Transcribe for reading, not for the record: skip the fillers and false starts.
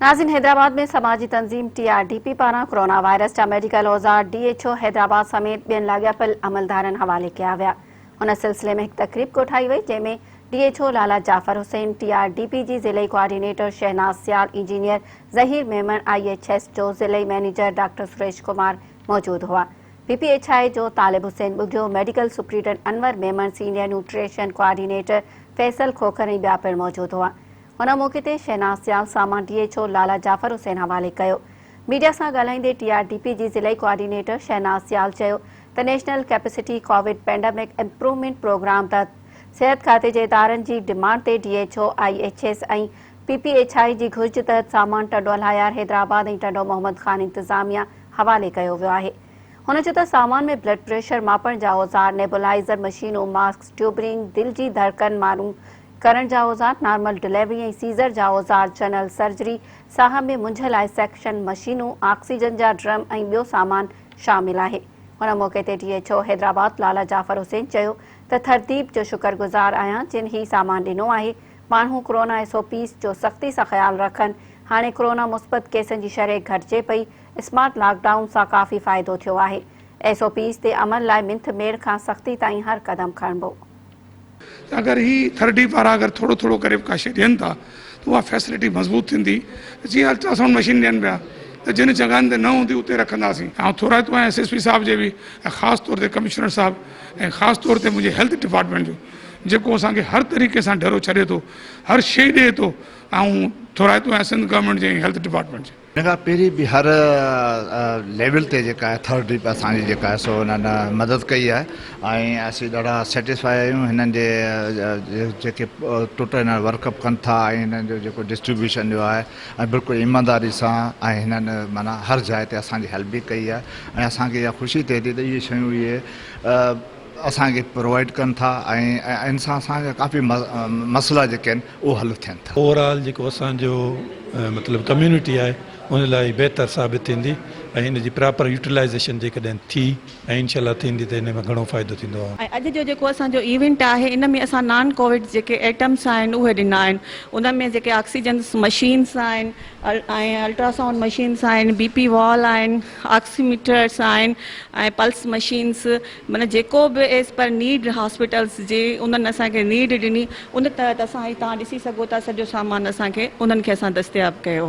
ناظرين حيدرآباد ۾ سماجي تنظيم ٽي آر ڊي پي پاران ڪرونا وائرس جا ميڊيڪل اوزار ڊي ايڇ او حيدرآباد سميت ٻين لاڳاپيل عملدارن حوالي ڪيا ويا. ان سلسلي ۾ هڪ تقريب ڪوٺائي وئي جنهن ۾ D H O Lala Jafar Hussain, T R D P جي ضلعي coordinator Shahnaz Sial, engineer Zaheer Memon, I H S جو ضلعي مئنيجر ڊاڪٽر سريش ڪمار موجود هئا. پي پي ايڇ I جو Talib Hussain Bughio, medical superintendent Anwar Memon, senior nutrition coordinator Faisal Khokhar ۽ ٻيا پڻ موجود هئا. ان موقعي تي شهناز سيال سامان D H O Lala Jafar Hussain حوالي ڪيو. ميڊيا سان ڳالهائيندي ٽي آر ڊي پي جي ضلعي ڪوآرڊينيٽر شهناز سيال چيو ته national capacity covid pandemic improvement programme تحت صحت کاتي جي ادارن جي ڊمانڊ تي D H O, I H S ۽ P P H I جي گهرج تحت سامان ٽنڊو الهيار، حيدرآباد ۽ ٽنڊو محمد خان انتظاميا حوالي ڪيو ويو آهي. هن چيو ته سامان ۾ بلڊ پريشر ماپڻ جا اوزار، نيبولائيزر مشينون، ماسڪس، ٽيوبرنگ، دل جي ڌڙڪن معلوم ڪرڻ جا اوزار، نارمل ڊليوري ۽ سيزر جا اوزار، جنرل سرجري، ساهه ۾ منجهه لاء سيڪشن مشينون، آڪسيجن جا ڊرم ۽ ٻيو سامان شامل آهي. ان موقعي تي D H O Hyderabad Lala Jafar Hussain چيو ته ٿرديپ جو شڪر گذار آهيان جن هي سامان ڏنو آهي، ماڻهو ڪرونا ايس او پيز جو سختي سان خيال رکن، هاڻي ڪرونا مثبت ڪيسن جي شرح گهٽجي پئي، اسمارٽ لاڪ ڊائون سان ڪافي فائدو ٿيو آهي، ايس او پيز تي عمل لاء منٿ ميڙ کان سختي تائين هر قدم کڻبو. ته اگر هي ٿرڊ وارا اگر ٿورو ٿورو ڪري به ڪا شيء ڏين ٿا ته اها فيسلٽي مضبوط ٿيندي جيئن الٽرا سائونڊ مشين ڏين پيا ته جن جڳهن تي نه هوندي اتي رکنداسين. آئون ٿورائتو آهيان ايس ايس پي صاحب جي به ۽ خاص طور تي ڪمشنر صاحب ۽ خاص طور تي منهنجي هيلٿ ڊپارٽمينٽ جو جيڪو اسان کي هر طريقي سان ڍرو ڇڏي ٿو هر شيء ڏئي ٿو آئون ٿورائتو آهيان سنڌ گورنمينٽ جي ۽ هيلٿ ڊپارٽمينٽ جي. ان کان پهرين به هر ليول تي جيڪا آهي ٿرڊ ڊپ اسان جي جيڪا آهي سو انهن مدد ڪئي آهي ۽ اسين ڏاڍا سيٽسفائي آهيون هنن جي جيڪي ٽوٽل هنن ورڪ اپ ڪن ٿا ۽ هنن جو جيڪو ڊسٽريبيوشن جو آهي ۽ بلڪل ايمانداري سان ۽ هنن معنيٰ هر جاء تي اسان جي هيلپ به ڪئي آهي ۽ اسان کي اها خوشي ٿئي ٿي ته اهي شيون اهي اسان کي پرووائيڊ ڪن ٿا ۽ ان سان اسان جا ڪافي مسئلا جيڪي آهن اهي حل ٿين ٿا. اوور آل جيڪو اسان جو مطلب ڪميونٽي آهي ان لاء هي بهتر ثابت ٿيندي ۽ ان جي پراپر يوٽيلائيزيشن جيڪڏهن ٿي ۽ انشاء الله ٿيندي ته ان ۾ گهڻو فائدو ٿيندو. ۽ اڄ جو جيڪو اسان جو ايونٽ آهي ان ۾ اسان نان ڪووڊ جيڪي ايٽمس آهن اهي ڏنا آهن ان ۾ جيڪي آڪسيجنس مشينس آهن ۽ الٽراسائونڊ مشينس آهن بي پي وال آهن آڪسيميٽرس آهن ۽ پلس مشينس معنيٰ جيڪو به ايز پر نيڊ هاسپيٽلس جي انهن اسان کي نيڊ ڏني ان تحت اسان هي توهان ڏسي سگهو ٿا سڄو سامان اسان کي انهن کي اسان دستياب ڪيو آهي.